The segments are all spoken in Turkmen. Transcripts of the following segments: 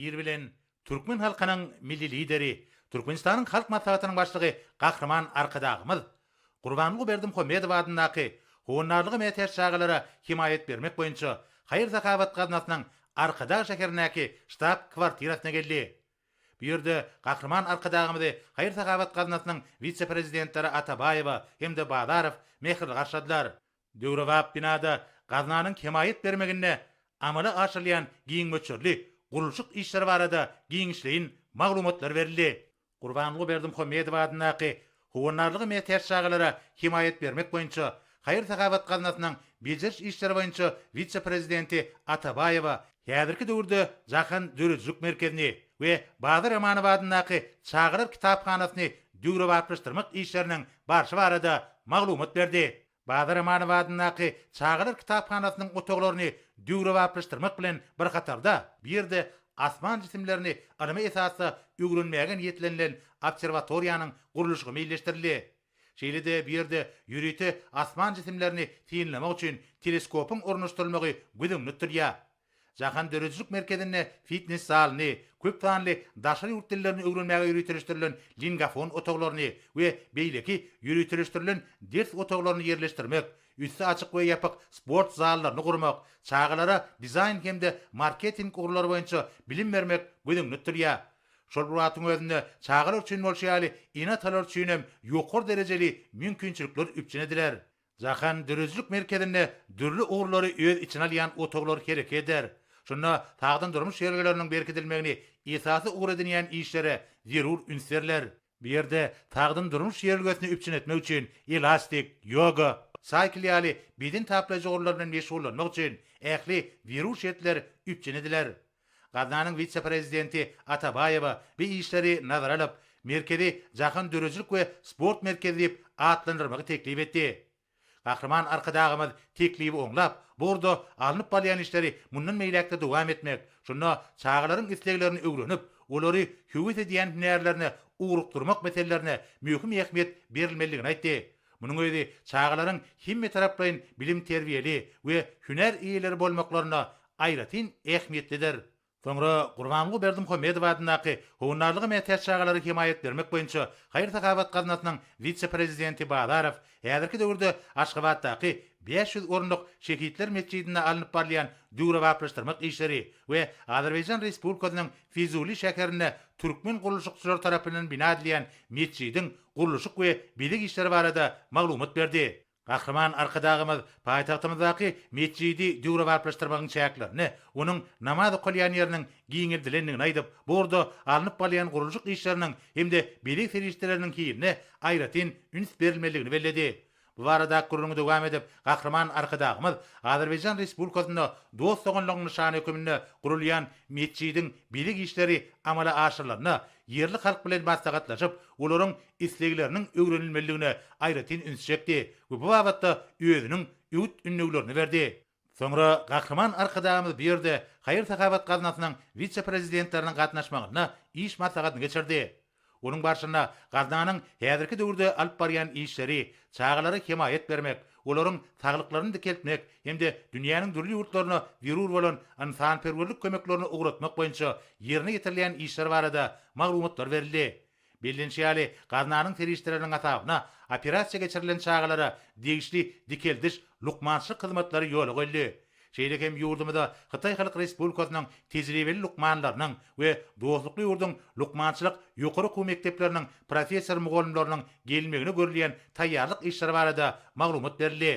Ir bilen türkmen halkynyň Milli Lideri, Türkmenistanyň Halk Maslahatynyň Başlygy Gahryman Arkadagymyz Gurbanguly Berdimuhamedow adyndaky Howandarlyga mätäç çagalara hemaýat bermek boýunça haýyr-sahawat gaznasynyň Arkadag şäherindäki ştab-kwartirasyna geldi. Bu ýerde Gahryman Arkadagymyzy haýyr-sahawat gaznasynyň wise-prezidentleri Atabaýewa hem-de Bazarow mähirli garşyladylar. Döwrebap binada gaznanyň hemaýat bermeginde amala aşyrylýan giň möçberli gurluşyk işleri barada giňişleýin maglumatlar berildi. Gurbanguly Berdimuhamedow adyndaky Howandarlyga mätäç çagalara hemaýat bermek boýunça haýyr-sahawat gaznasynyň bejeriş işleri boýunça wise-prezidenti Atabaýewa häzirki döwürde Jahan döredijilik merkezini we Bazar Amanow adyndaky çagalar kitaphanasyny döwrebaplaşdyrmak işleriniň barşy barada maglumat berdi. Bazar Amanow adyndaky çagalar kitaphanasynyň otaglaryny döwrebaplaşdyrmak bilen bir hatarda, bu ýerde asman jisimlerini ylmy esasda öwrenmäge niýetlenilen obserwatoriýanyň gurluşygy meýilleşdirildi. Şeýle-de bu ýerde ýörite asman jisimlerini synlamak üçin teleskopyň ornaşdyrylmagy göz öňünde tutulýar. Jahan döredijilik merkezinde fitnes zalyny, köp sanly daşary ýurt dillerini öwrenmäge ýöriteleşdirilen lingafon otaglaryny we beýleki ýöriteleşdirilen ders otaglaryny ýerleşdirmek, üsti açyk we ýapyk sport zallaryny gurmak, çagalara dizaýn hem-de marketing ugurlary boýunça bilim bermek göz öňünde tutulýar. Şol bir wagtyň özünde çagalar üçin bolşy ýaly ene-atalar üçin hem ýokary derejeli mümkinçilikler üpjün ediler. Jahan döredijilik merkezinde dürli ugurlary öz içine alýan otaglar hereket eder. Şunda sagdyn durmuş ýörelgeleriniň berkidilmegini esasy ugur edinýän işlere zerur üns berler. Bu ýerde sagdyn durmuş ýörelgesini üpjün etmek üçin elastik, ýoga, saýkl ýaly beden taplaýjy ugurlar bilen meşgullanmak üçin ähli zerur şertler üpjün ediler. Gaznanyň wise-prezidenti Atabaýewa bu işleri nazara alyp, merkezi Jahan döredijilik we sport merkezi diýip atlandyrmagy teklip etdi. Gahryman Arkadagymyz teklibi oňlap, bu ugurda alnyp barylýan işleri mundan beýläk-de dowam etmek, şunda çagalaryň isleglerini öwrenip, olary höwes edýän hünärlerine ugrukdyrmak meselelerine möhüm ähmiýet berilmelidigini aýtdy. Munuň özi çagalaryň hemmetaraplaýyn bilim-terbiýeli we hünär eýeleri bolmaklaryna aýratyn ähmiýetlidir. Soňra Gurbanguly Berdimuhamedow adyndaky Howandarlyga mätäç çagalara hemaýat bermek boýunça haýyr-sahawat gaznasynyň wise-prezidenti Bazarow häzirki döwürde Aşgabatdaky 500 orunlyk Şehitler metjidinde alnyp barylýan döwrebaplaşdyrmak işleri we Azerbaýjan Respublikasynyň Fizuli şäherinde türkmen gurluşykçylary tarapyndan bina edilýän metjidiň gurluşyk we bezeg işleri barada maglumat berdi. Gahryman Arkadagymyz paýtagtymyzdaky metjidi döwrebaplaşdyrmagyň çäklerinde onuň namaz okalýan ýeriniň giňeldilendigini aýdyp, bu ugurda alnyp barylýan gurluşyk işleriniň hem-de bezeg serişdeleriniň hiline aýratyn üns berilmelidigini belledi. Bu baradaky gürrüňi dowam edip, Gahryman Arkadagymyz Azerbaýjan Respublikasynda dost-doganlygyň nyşany höküminde gurulýan metjidiň bezeg işleri amala aşyrylanda ýerli halk bilen maslahatlaşyp, olaryň islegleriniň öwrenilmelidigine aýratyn üns çekdi we bu babatda özüniň öwüt-ündewlerini berdi. Soňra Gahryman Arkadagymyz bu ýerde haýyr-sahawat gaznasynyň wise-prezidentleriniň gatnaşmagynda iş maslahatyny geçirdi. Onuň barşynda gaznanyň häzirki döwürde alyp barýan işleri, çagalara hemaýat bermek, olaryň saglyklaryny dikeltmek hem-de dünýäniň dürli ýurtlaryna zerur bolan ynsanperwerlik kömeklerini ugratmak boýunça ýerine ýetirilýän işler barada maglumatlar berildi. Bellenişi ýaly, gaznanyň serişdeleriniň hasabyna operasiýa geçirilen çagalara degişli dikeldiş lukmançylyk hyzmatlary ýola goýuldy. Şeýle hem ýurdumyza Hytaý Halk Respublikasynyň tejribeli lukmanlarynyň we dostlukly ýurduň lukmançylyk ýokary okuw mekdepleriniň professor-mugallymlarynyň gelmegine görülýän taýýarlyk işleri barada maglumat berildi.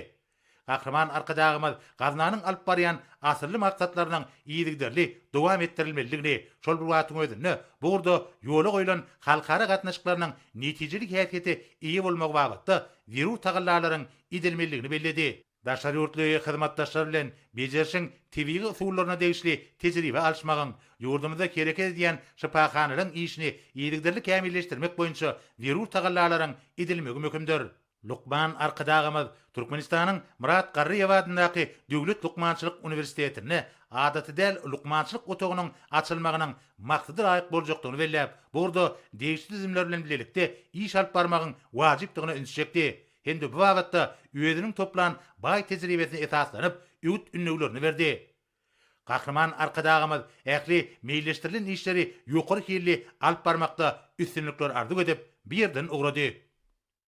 Gahryman Arkadagymyz gaznanyň alyp barýan asylly maksatlarynyň yzygiderli dowam etdirilmelidigini, şol bir wagtyň özünde bu ugurda ýola goýlan halkara gatnaşyklarynyň netijeli häsiýete eýe bolmagy babatda zerur tagallalaryň edilmelidigini belledi. Daşary ýurtly hyzmatdaşlar bilen bejerişiň tebigy usullaryna degişli tejribe alyşmagyň, ýurdumyzda hereket edýän şypahanalaryň işini yzygiderli kämilleşdirmek boýunça zerur tagallalaryň edilmegi möhümdir. Lukman Arkadagymyz Türkmenistanyň Myrat Garryýew adyndaky Döwlet lukmançylyk uniwersitetinde adaty däl lukmançylyk otagynyň açylmagynyň maksada laýyk boljakdygyny belläp, bu ugurda degişli düzümler bilen bilelikde iş alyp barmagyň wajypdygyna ünsi çekdi hem-de bu babatda özüniň toplan baý tejribesine esaslanyp, öwüt-ündewlerini berdi. Gahryman Arkadagymyz ähli meýilleşdirilen işleri ýokary hilli alyp barmakda üstünlikler arzuw edip, bu ýerden ugrady.